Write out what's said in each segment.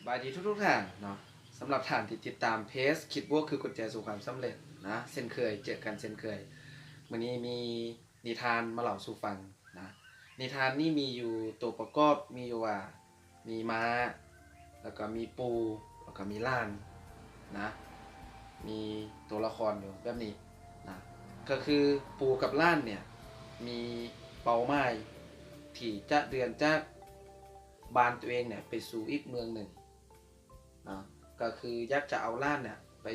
ບາຍດີທຸກໆທ່ານເນາະ. ສຳລັບທ່ານທີ່ຕິດຕາມເພຈ ຄິດບວກຄືກຸນແຈສູ່ຄວາມສຳເລັດນະ, ເຊັ່ນເຄີຍ ເຈີກັນເຊັ່ນເຄີຍ. ມື້ນີ້ມີນິທານມາເລົ່າສູ່ຟັງນະ. ນິທານນີ້ມີຢູ່ຕົວປະກອບ ມີຢູ່ວ່າ ມີມ້າ ແລ້ວກໍມີປູ່ ແລ້ວກໍມີລ້ານນະ, ມີຕົວລະຄອນຢູ່ແບບນີ້ນະ. ກໍຄືປູ່ກັບລ້ານເນ່ຍ ມີເປົ້າໝາຍທີ່ຈະເດີນຈາກບ້ານຕົວເອງເນ່ຍ ໄປສູ່ອີກເມືອງໜຶ່ງນະ, ກໍຄືຢາກຈະເອົາລ້ານເນ່ຍໄປ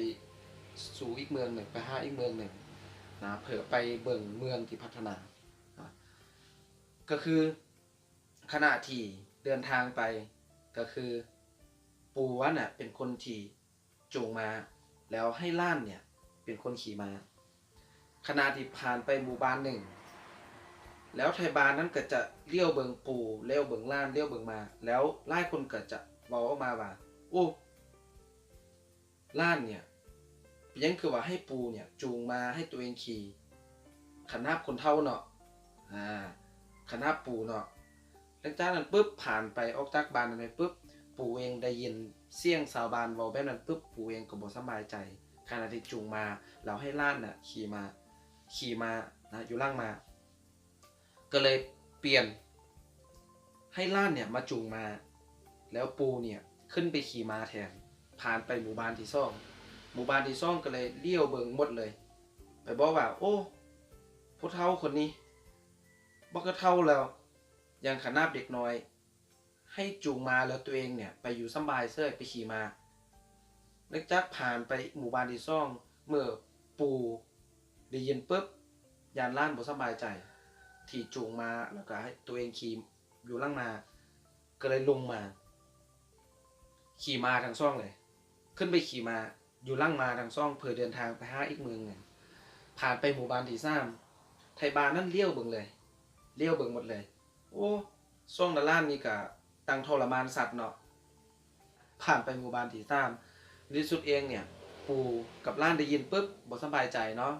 ສູ່ອີກເມືອງໜຶ່ງ ໄປຫາອີກເມືອງໜຶ່ງນະ ເພື່ອໄປເບິ່ງເມືອງທີ່ພັດທະນານະ. ກໍຄືຂະນະທີ່ເດີນທາງໄປ ກໍຄືປູ່ຫັ້ນນະເປັນຄົນທີ່ຈູງມ້າ ແລ້ວໃຫ້ລ້ານເນ່ຍເປັນຄົນຂີ່ມ້າ. ຂະນະທີ່ຜ່ານໄປໝູ່ບ້ານໜຶ່ງ ແລ້ວໄທບ້ານນັ້ນກໍຈະຫຼຽວເບິ່ງປູ່ ຫຼຽວເບິ່ງລ້ານ ຫຼຽວເບິ່ງມ້າ ແລ້ວຫຼາຍຄົນກໍຈະເວົ້າອອກມາວ່າ ໂອ້ ລ້ານເນ່ຍ ເປັນຫຍັງຄືວ່າໃຫ້ປູ່ເນ່ຍຈູງມ້າໃຫ້ຕົວເອງຂີ່? ຂະໜາດຄົນເຖົ້າເນາະ ອາ ຂະໜາດປູ່ເນາະ. ຫຼັງຈາກນັ້ນປຶບ ຜ່ານໄປອອກຈາກບ້ານນັ້ນໄປປຶບ ປູ່ເອງໄດ້ຍິນສຽງຊາວບ້ານເວົ້າແບບນັ້ນປຶບ ປູ່ເອງກໍບໍ່ສະບາຍໃຈ. ຂະນະທີ່ຈູງມ້າ ແລ້ວໃຫ້ລ້ານນະຂີ່ມ້າ ຂີ່ມ້ານະ ຢູ່ຫຼັງມ້າ ກໍເລີຍປ່ຽນໃຫ້ລ້ານເນ່ຍມາຈູງມ້າ ແລ້ວປູ່ເນ່ຍຂຶ້ນໄປຂີ່ມ້າແທນ. ຜ່ານໄປໝູ່ບ້ານທີສອງ ໝູ່ບ້ານທີສອງກໍເລີຍຫຼຽວເບິ່ງໝົດເລີຍ ໄປບອກວ່າ ໂອ້ ຜູ້ເຖົ້າຄົນນີ້ ບັກກະເຖົ້າແລ້ວ ຍັງຂະໜາດເດັກນ້ອຍ ໃຫ້ຈູງມ້າແລ້ວຕົວເອງເນ່ຍໄປຢູ່ສຳບາຍເສີຍ ໄປຂີ່ມ້າ. ຫຼັງຈາກຜ່ານໄປໝູ່ບ້ານທີສອງ ເມື່ອປູ່ໄດ້ຍິນປຶບ ຢ້ານຫຼານບໍ່ສະບາຍໃຈ ທີ່ຈູງມ້າແລ້ວກໍໃຫ້ຕົວເອງຂີ່ຢູ່ຫຼັງມ້າ ກໍເລີຍລົງມາຂີ່ມ້າທັງສອງເລີຍ ຂຶ້ນໄປຂີ່ມ້າຢູ່ຫຼັງມ້າທັງສອງ ເພື່ອເດີນທາງໄປຫາອີກເມືອງໜຶ່ງ. ຜ່ານໄປໝູ່ບ້ານທີສາມ ໄທບ້ານນັ້ນຫຼຽວເບິ່ງເລີຍ ຫຼຽວເບິ່ງໝົດເລີຍ ໂອ້ ສອງຕາຫຼານນີ້ກະຕັ້ງທໍລະມານສັດເນາະ. ຜ່ານໄປໝູ່ບ້ານທີສາມ ໃນທີ່ສຸດເອງເນ່ຍ ປູ່ກັບຫຼານໄດ້ຍິນປຶບ ບໍ່ສະບາຍໃຈເນາະ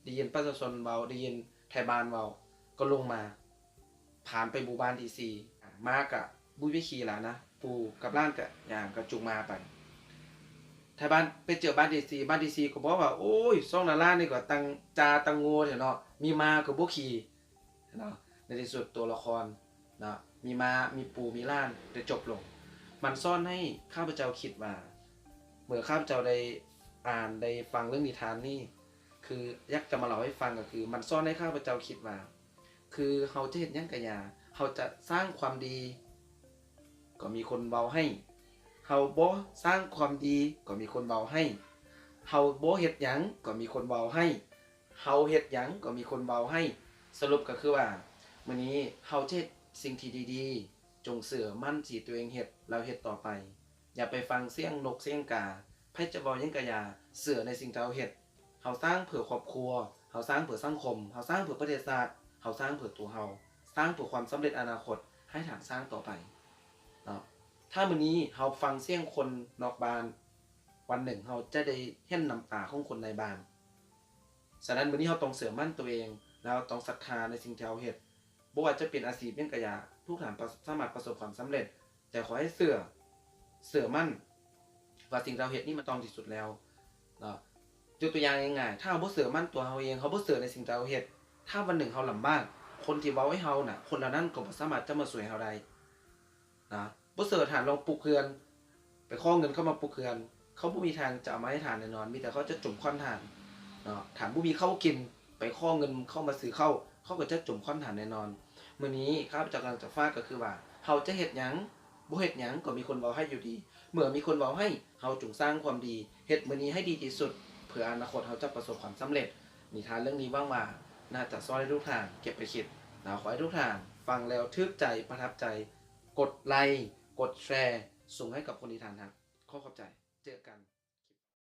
ໄດ້ຍິນປະຊາຊົນເວົ້າ ໄດ້ຍິນໄທບ້ານເວົ້າ ກໍລົງມາ. ຜ່ານໄປໝູ່ບ້ານທີສີ່ ມາກະບໍ່ມີຂີ່ລະນະ ປູ່ກັບຫຼານກະຍ່າງກະຈູງມ້າໄປ. ໄທບ້ານໄປເຈີບ້ານທີສີ່ ບ້ານທີສີ່ກໍບອກວ່າ ໂອ້ຍ ສອງຕາຫຼານນີ້ກໍຕັ້ງຈ່າຕັ້ງໂງ່ແທ້ເນາະ ມີມ້າກໍບໍ່ຂີ່ ເນາະ. ໃນທີ່ສຸດຕົວລະຄອນເນາະ ມີມ້າ ມີປູ່ ມີລ້ານ ໄດ້ຈົບລົງ. ມັນສອນໃຫ້ຂ້າພະເຈົ້າຄິດວ່າ ເມື່ອຂ້າພະເຈົ້າໄດ້ອ່ານ ໄດ້ຟັງເລື່ອງນິທານນີ້ ຄືຢາກຈະມາເລົ່າໃຫ້ຟັງ ກໍຄືມັນສອນໃຫ້ຂ້າພະເຈົ້າຄິດວ່າ ຄືເຮົາຈະເຮັດຫຍັງກະຢ່າ ເຮົາຈະສ້າງຄວາມດີ ກໍມີຄົນເວົ້າໃຫ້ ເຮົາບໍ່ສ້າງຄວາມດີ ກໍມີຄົນເວົ້າໃຫ້ ເຮົາບໍ່ເຮັດຫຍັງ ກໍມີຄົນເວົ້າໃຫ້ ເຮົາເຮັດຫຍັງກໍມີຄົນເວົ້າໃຫ້. ສະຫຼຸບກໍຄືວ່າ ມື້ນີ້ເຮົາຈະເຮັດສິ່ງທີ່ດີໆ ຈົ່ງເຊື່ອໝັ້ນທີ່ຕົວເອງເຮັດ ແລ້ວເຮັດຕໍ່ໄປ. ຢ່າໄປຟັງສຽງນົກສຽງກາ ໃຜຈະເວົ້າຫຍັງກະຢ່າ ເຊື່ອໃນສິ່ງທີ່ເຮົາເຮັດ. ເຮົາສ້າງເພື່ອຄອບຄົວ ເຮົາສ້າງເພື່ອສັງຄົມ ເຮົາສ້າງເພື່ອປະເທດຊາດ ເຮົາສ້າງເພື່ອຕົວເຮົາ ສ້າງເພື່ອຄວາມສຳເລັດອະນາຄົດ ໃຫ້ທ່ານສ້າງຕໍ່ໄປເນາະ. ຖ້າມື້ນີ້ເຮົາຟັງສຽງຄົນນອກບ້ານ ວັນໜຶ່ງເຮົາຈະໄດ້ເຫັນນ້ຳຕາຂອງຄົນໃນບ້ານ. ສະນັ້ນ ມື້ນີ້ເຮົາຕ້ອງເຊື່ອໝັ້ນຕົວເອງ ແລ້ວເຮົາຕ້ອງສັດທາໃນສິ່ງທີ່ເຮົາເຮັດ. ບໍ່ວ່າຈະເປັນອາຊີບຫຍັງກະຢ່າ ທຸກທ່ານປະ ສາມາດປະສົບຄວາມສຳເລັດ. ແຕ່ຂໍໃຫ້ເຊື່ອ ເຊື່ອໝັ້ນວ່າສິ່ງທີ່ເຮົາເຮັດນີ້ມັນຕ້ອງທີ່ສຸດແລ້ວເນາະ. ຍົກຕົວຢ່າງງ່າຍໆ ຖ້າເຮົາບໍ່ເຊື່ອໝັ້ນຕົວເຮົາເອງ ເຮົາບໍ່ເຊື່ອໃນສິ່ງທີ່ເຮົາເຮັດ ຖ້າວັນໜຶ່ງເຮົາລຳບາກ ຄົນທີ່ເວົ້າໃຫ້ເຮົານະ ຄົນເຫຼົ່ານັ້ນກໍບໍ່ສາມາດຈະມາຊ່ວຍເຮົາໄດ້. ນະ ບໍ່ເຊື່ອທ່ານລອງປຸກເຮືອນ ໄປຂໍເງິນເຂົາມາປຸກເຮືອນ ເຂົາບໍ່ມີທາງຈະເອົາມາໃຫ້ທ່ານແນ່ນອນ ມີແຕ່ເຂົາຈະຈົ່ມຄ້ອນທ່ານເນາະ. ທ່ານບໍ່ມີເຂົ້າກິນ ໄປຂໍເງິນເຂົາມາຊື້ເຂົ້າ ເຂົາກໍຈະຈົ່ມຄ້ອນທ່ານແນ່ນອນ. ມື້ນີ້ຂ້າພະເຈົ້າກຳລັງຈະຝາກກໍຄືວ່າ ເຮົາຈະເຮັດຫຍັງ ບໍ່ເຮັດຫຍັງກໍມີຄົນເວົ້າໃຫ້ຢູ່ດີ. ເມື່ອມີຄົນເວົ້າໃຫ້ ເຮົາຈົ່ງສ້າງຄວາມດີ ເຮັດມື້ນີ້ໃຫ້ດີທີ່ສຸດ ເພື່ອອະນາຄົດເຮົາຈະປະສົບຄວາມສຳເລັດ. ນິທານເລື່ອງນີ້ຫວັງວ່າໜ້າຈະຊ່ອຍໃຫ້ທຸກທ່ານເກັບໄປຄິດ ແລ້ວຂໍໃຫ້ທຸກທ່ານຟັງແລ້ວຖືກໃຈ ປະທັບໃຈ ກົດໄລ ກົດແຊ ສົ່ງໃຫ້ກັບຄົນທີ່ທ່ານຮັກ. ຂໍຂອບໃຈ. ເຈີກັນ.